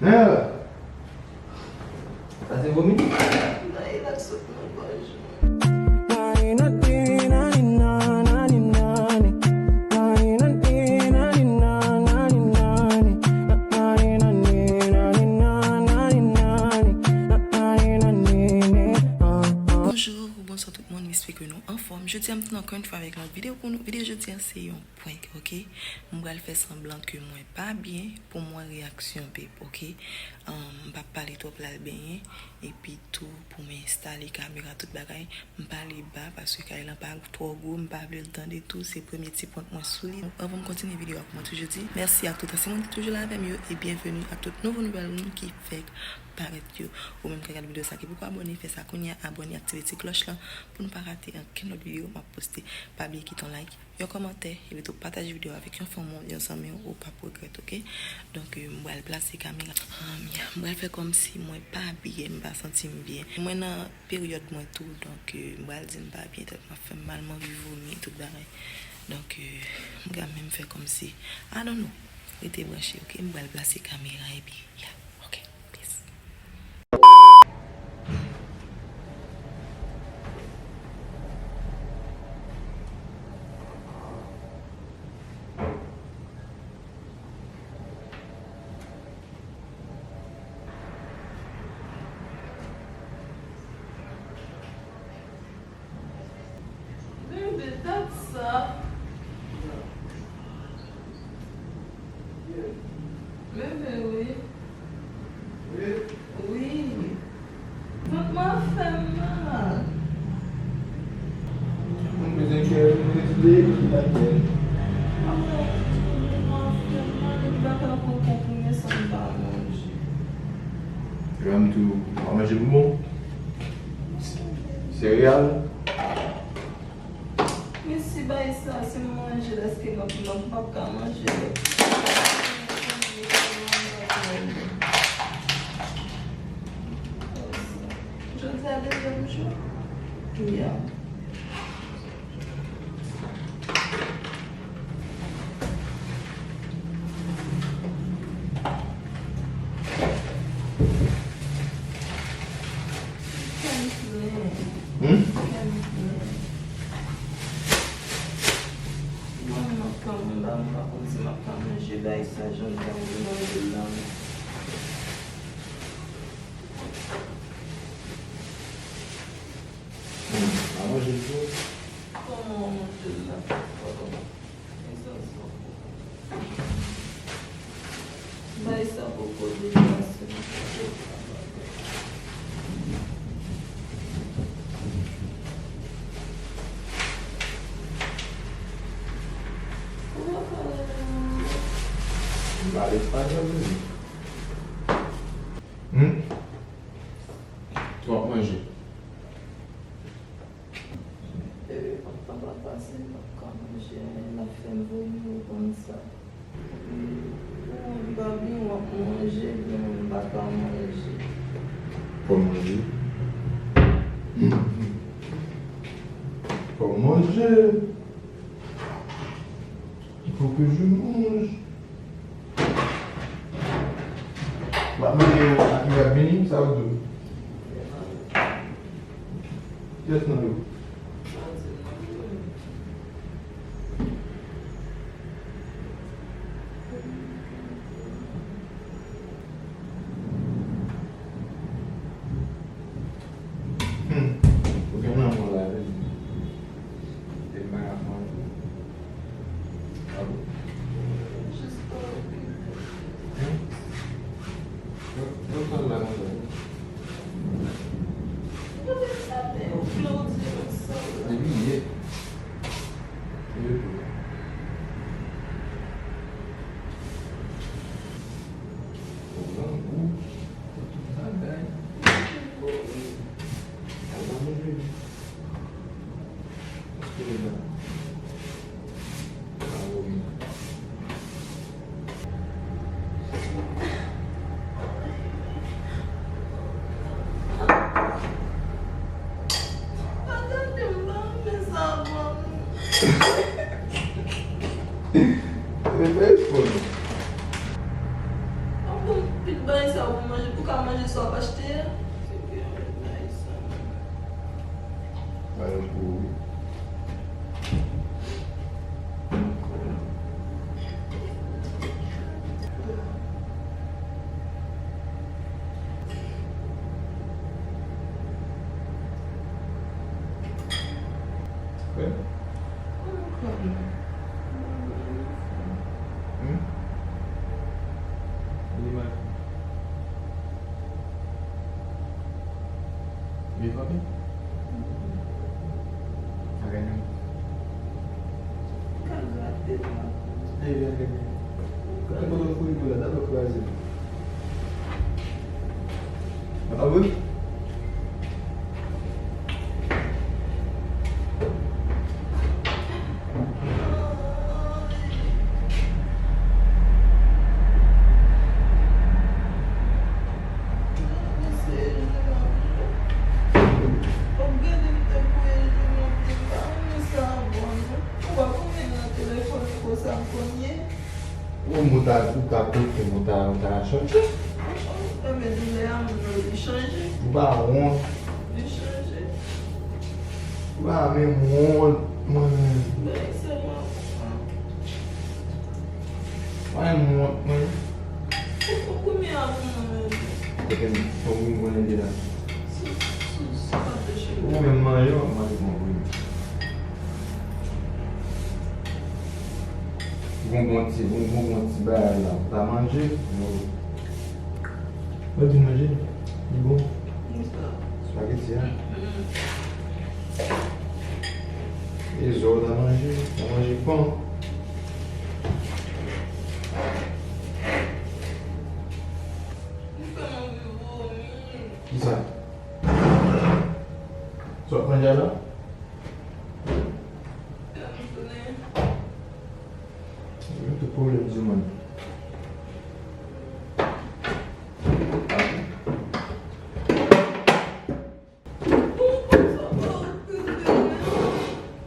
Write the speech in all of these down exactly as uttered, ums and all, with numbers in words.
Nèg la. Sa se vomi? Nan, e la k sot nan gòj mwen. Bonjou, bonswa tout moun, m espere ke nou anfòm. Jodi a, m tounen ankò yon fwa avèk yon lòt videyo pou nou. Videyo jodi a, se yon prank, oke? M pral fè sanblan ke mwen pa byen pou m wè reyaksyon pèp, oke? Ahn, m p ap pale twòp la, al benyen, epi tou pou m enstale kamera, tout bagay. M pale ba paske kay lan pa twò gwo, m pa vle l tande tou, se premye ti prank mwen sou li. Anvan m kontinye videyo a, pou mwen toujou di mèsi ak tout ansyen moun ki toujou la avè m yo, e byenveni ak tout nouvo nouvèl moun ki fèk parèt yo. Ou menm k ap gade videyo sa ki poko abòne, fè sa kounye a, abòne, aktive ti klòch lan pou nou pa rate ankenn lòt videyo m ap poste. Pa bliye kite yon like, yon kòmantè, epi tou pataje videyo a avèk yon fanmi w, yon zanmi w, ou p ap regrèt, oke? Donk, euh, m pral plase kamera. Ahn, m pral fè kòmsi mwen pa byen, m pa santi m byen. Mwen nan peryòd mwen tou, donk, euh, m pral di m pa byen, tèt mwen ap fè m mal, m anvi vomi, tout bagay. Donk, euh, m ka menm fè kòmsi, I don't know. Rete branche, oke? M pral plase kamera epi, yeah, oke. Peace. Bebe, dat sa. Bebe, wi. Wi. Vant mwen ap fè m mal. Mwen bezwen kè, mwen bezwen kè. Vant mwen ap fè m mal, epi pa ka pran konprime san m pa manje. Epi m tou, pa manje bonbon. Sereyal. Men si bay sa, si m manje l, èske m ap, m ap, m ap ka manje l? Jodi a dezyèm jou? Yeah. Hmm? Mwen, m ap ka, m pa, m pa konn si m ap ka manje bay sa, jan m ta vle manje l la, men. Hmm, pa manje l tou. Kòman w manje l la? Bay sa poko deplase. Ou pa pale nan. M pale espanyòl, wi. Hmm? Twòp manje. Bebe, m ap, m ap pase, m p ap ka manje anyen, l ap fè m vomi, ou konn sa. Ou pa byen, w ap manje, ebyen mwen m pa ka manje. Fò m manje. Fò m manje. Il faut que je mange. M ap mande yo, apre y ap vini, sa yo di w. Kiyès nan yo? Hmm. Ou gen lanmou la, wi. Te mal ap manje. A bon? Jis pa okipe. Hmm? Yo, yo pral la konsa. Yo te frape, yo vle w di yo. Bagay sa ou manje, ou ka manje sa w ap achte a. Se vre, bagay sa. Bagay pou ou, wi. Frè? Hmm? Li mal. Li pa byen? Sa gen nan. Kalgate la. Li byen, li byen. Ou te kote fouri tou la, dabò kraze. Ah wi? Ou mouta, ou ka koute mouta, mouta chanje. Enben, doulè a, moun nan li chanje. Ou pa wont. Li chanje. Ou pa menm wont, mwen. Bagay sèlman. Mwen wont, mwen. Ou, ou konnen a pou mwen menm. Kote m, fò m vin konnen de la. Sou, sou, sou pate cheve. Ou menm manje, w ap manje konpri. Gon bon ti, gon, gon bon ti bagay la. Ou ta manje? Non. Mwen di manje, li bon. Spaghetti, hein? E zò ta manje, ta manje pan. Kisa? Sa w ap manje a la? Gen tout pwoblèm di moun.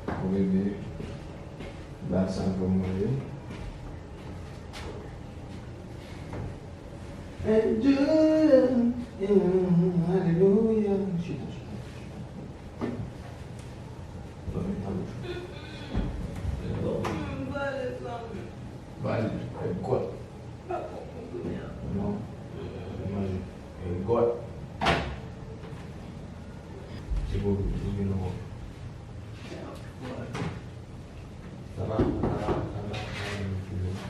Bon, bebe, la sa pou mwen ye. Enjoy, alelouya. Chita, chita, chita. Dòmi nan bouch ou. Vale, fè gòt. Non. Manje. Fè gòt. Se pou, pou vin ankò. Sa va, sa va, sa va, sa va, sa va.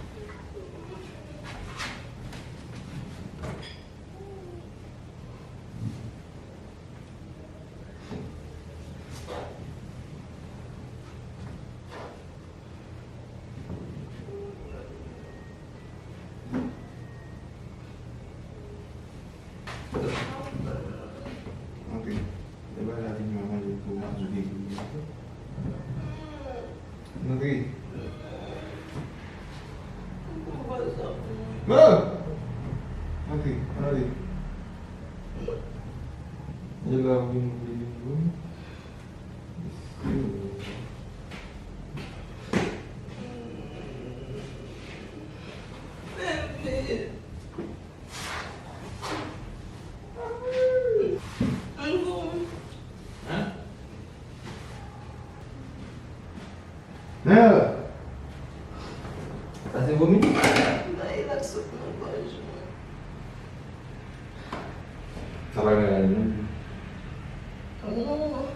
Antre. Lè bagay la vini, mwen manje pou mazou degri. Antre. Non! Antre, antre. E la ou vin, ou vin, ou vin. Hein? Sa se vomi? Nan e la k sot nan gòj mwen. Sa pa gen rad non plis. Non.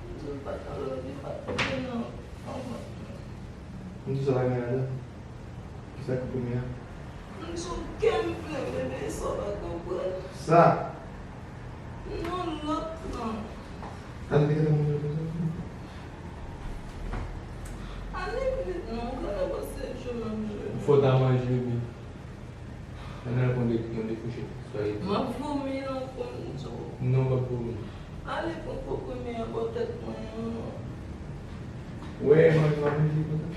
M di w pa t al, li pa t gen nan. M di w sa pa gen rad la. Kisa k pou kounye a? M di w kè m plen, bebe, sa w pa konprann. Sa? Non, lòt lan. Ale, kite nan manje konsa. Ale vit non, ou genlè panse jwe m ap jwe. Fò w ta manje, bebe. Ann al pran de, yon de fouchèt, soyez. M ap vomi ankò, m di w. Non, w p ap vomi. Ale pran konprime a bò tèt mwen an non. Wè, manje w ap manje konsa.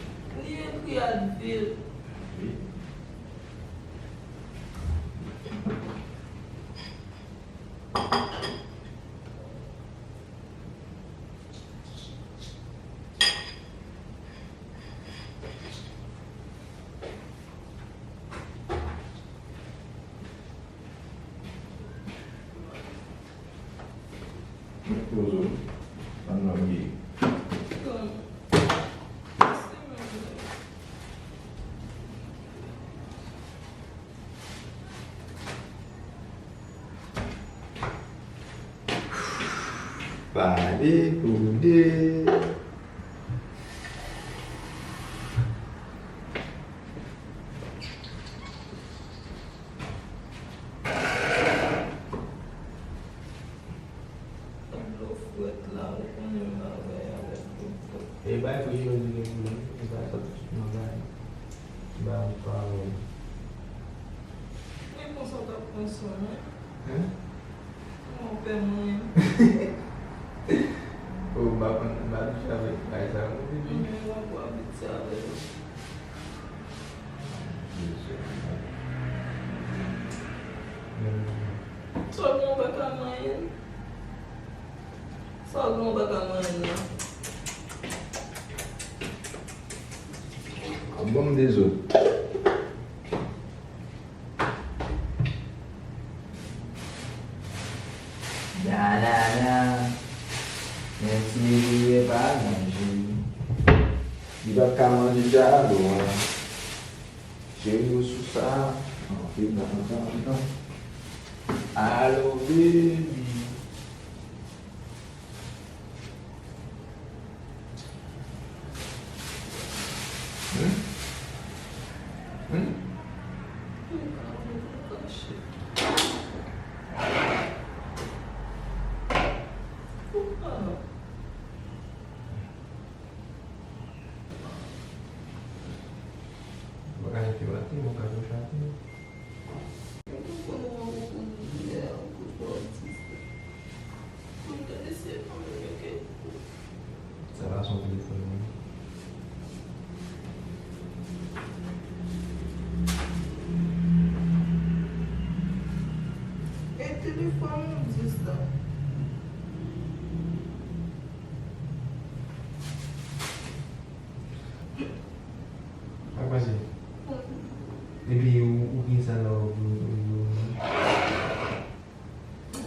Li ekri Advil. Advil. Pozo. Ann lòt gen. Pale pou de. Dlo frèt la, ou konnen m pa bay avèk dlo frèt. E bay pou yo di gen pou li, e bay sa tout nan bay. Bay yon pawòl. Men konsa w t ap pran swen mwen. Hein? Mwen pè mwen. Oh, m pa konn, m pa abitye avèk bagay sa yo, non, pipi. Mwen, mwen pa abitye avèk yo. Sòlman w pa ka manyen l. Sòlman w pa ka manyen l la. Ap ban m dezòd. Nanana. Men ti Lili pa manje. Li pa ka manje djalo a. Cheri yo sou sa. Antre nan, antre nan, antre nan. Alo, baby. Hmm? Hmm? Bagay ki maten, mwen ka tou chante. Sa pa son telefòn mwen. E telefòn ou di sa? Sa k pase? Epi ou, ou gen sa la ou, ou, ou, ou.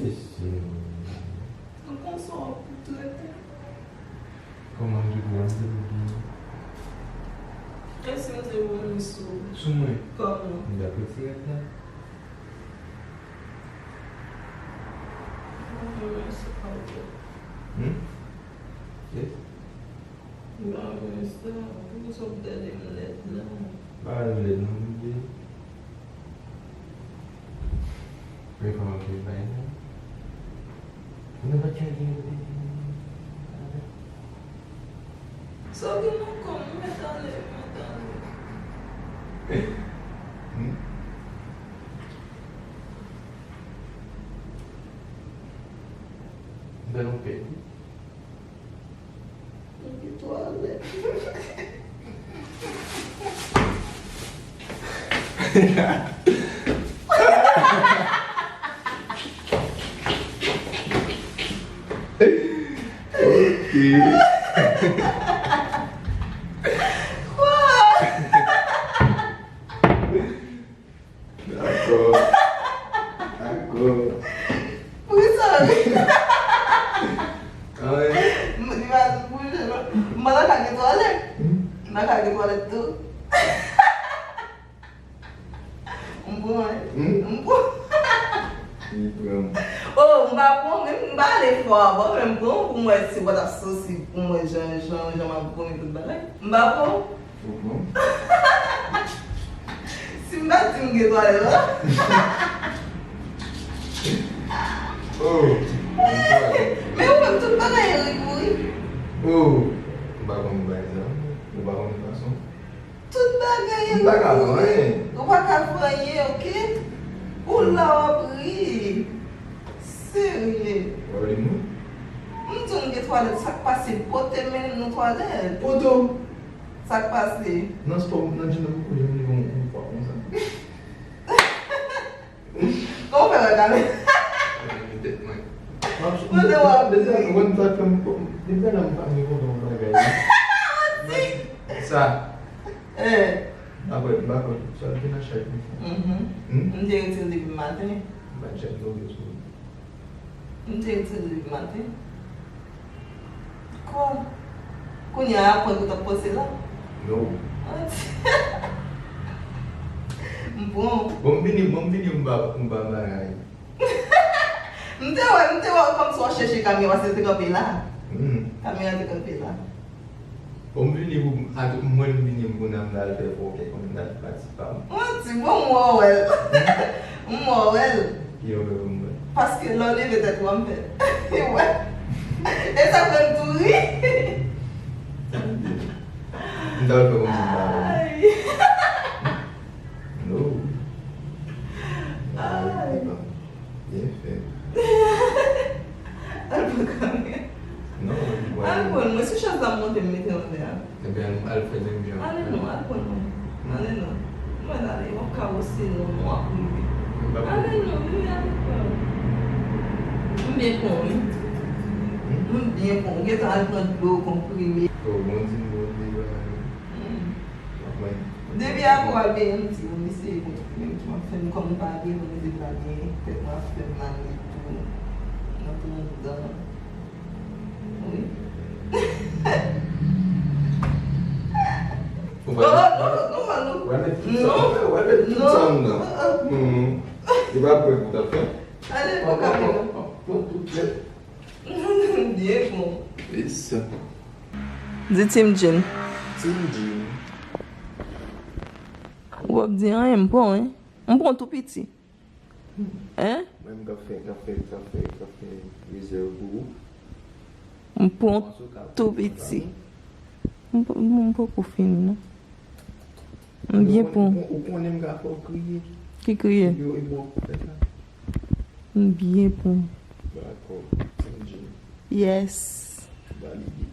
Mesye. Ou konsa w ap trete. Kòman m te pou antre pou byen? Èske m te vomi sou ou? Sou mwen? Kòman? M t ap retire l la. Mwen, mwen, se pa vre. Hmm? Yes. Mwen, mwen, se pou sa w gade m lèd la. Pa gade m lèd non, m byen. Mwen kòman ke bay la. Mwen pa ka gen kote. Sa gen nan kò m, mèt ale, mèt ale. Hmm? Bèl ou pèdi. Epi twalèt. Ok. Dakò. Dakò. Poukisa? Anyen. M, li pa di pou li, non. M pa nan kay gen twalèt. Hmm? M nan kay gen twalèt tou. M pran, wi. Hmm? M pran. Li pran. Oh, m pa pran, men m pa ale fò avan, men m pran pou m wè si w pa t ap santi pou m wè jan, jan, jan m ap vomi tout bagay. M pa pran. Ou pran? Si m pa t di m gen twalèt la. Oh, gen twalèt. Men ou menm tout bagay e rigouri. Oh, m pa konn bagay sa. Ou pa konn fason. Tout bagay e rigouri. M pa ka fè anyen. Ou pa ka fè anyen, oke? Ou la w ap ri. Serye. W ap ri mwen? M di w m gen twalèt, sa k pase? Pote mennen nou twalèt. Pote w. Sa k pase? Nan spò, nan djim nan, m poko janm leve yon, yon fwa konsa. Kòman w fè wè kamera? Mwen tèt mwen. Mwen te wè. Deja, mwen sa fè m, deja la m pa gen kontan yon bagay. Manti! Sa. Eh. M pa kwè, m pa kwè. Sa te nan chay konsa. Mhm. Hmm? M te retire l depi maten. M pa chay love sou. M te retire l depi maten. Kounye a, pwen ou t ap panse la? No. M pran. Bon, m vini, bon, m vini, m ba, m ba bagay. M te wè, m te wè kòmsi w ap chèche kamera, paske l te kanpe la. Hmm. Kamera te kanpe la. Bon, m vini pou, ak mwen, m vini pou n al fè fò kèk moun, n al pati pa m. Manti, bon, m wè w wè l. M wè w wè l. Ki yo fè pou mwen? Paske lè w leve tèt ou an, m fè. Wè. E sa fè m tou ri. M ta fè kòmsi m pa wè. Ay. No. Ay. Byen fèt. Al pran kamera. Non, mwen. Al pran mwen. Sou chèz la m monte, m mete anlè a. Ebyen, al fè menm jan. Ale non, al pran mwen. Ale non. Mwen ale, w ap kawose non, w ap rive. M pa ale non, vini ale pran. M byen pran, wi. Hmm? M byen pran. Ou gentan al pran dlo, konprime. Oh, bon, di m, bon, di m, bagay. Hmm. Depi apre w al benyen m di w, mesye, bon, menm ki m ap fè m kòm m pa byen, bon, mesye m pa byen, tèt mwen ap fè m mal nèt tou, nan tou anndan. Wi. Ou pa... Oh, non, non, non. W al met tout sa, w al met tout sa anndan. Ah, ah. Hmm. Se pa prank ou t ap fè? Ale, pa ka fè non. Pran tout nèt. Byen bon. E sa. Di Team Jean. Team Jean. Ou p ap di anyen, m pran, wi. M pran tou piti. Hein? Mwen, m ka fè, ka fè, ka fè, ka fè rezèv pou ou. M pran tou piti. M p-, m poko fini, non. M byen pran. Ou konnen m ka fè w kriye. Ki kriye? Yo, e bon, fè sa. M byen pran. Dakò. Team Jean. Yes. Valide.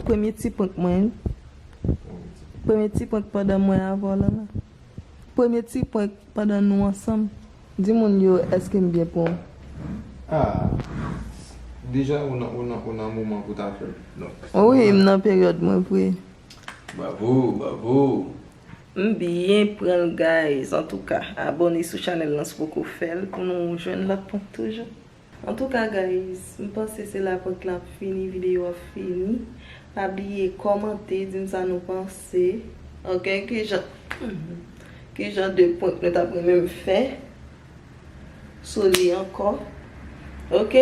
Premye ti prank mwen. Premye ti prank. Premye ti prank pandan mwen avè w lan la. Premye ti prank pandan nou ansanm. Di moun yo, èske m byen pran w? Ah. Deja, ou nan, ou nan, ou nan moman pou ta fè l. Donk, wi, m nan peryòd mwen vre. Bravo, bravo. M byen pran l, guys. Antouka, abòne sou chanèl lan si w poko fè l pou nou jwenn lòt prank toujou. Antouka, guys, m panse se la prank lan ap fini, videyo ap fini. Pa bliye kòmante, di m sa nou panse. Ok, ki jan, ki jan de prank nou t ap renmen m fè sou li ankò? Ok?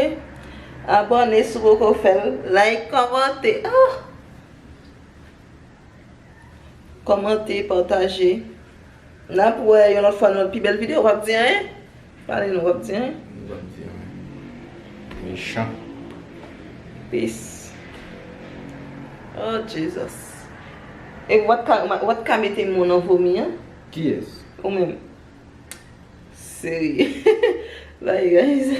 Abòne si w poko fè l. Like, kòmante. Ah! Kòmante, pataje. N ap wè yon lòt fwa nan yon pi bèl videyo. W ap di anyen? Pale non, w ap di anyen? M p ap di anyen. Mechan. Peace. Oh, Jesus. E w ap ka, w ap ka mete mo nan vomi an? Kiyès? Ou menm. Serye. Bye, guys.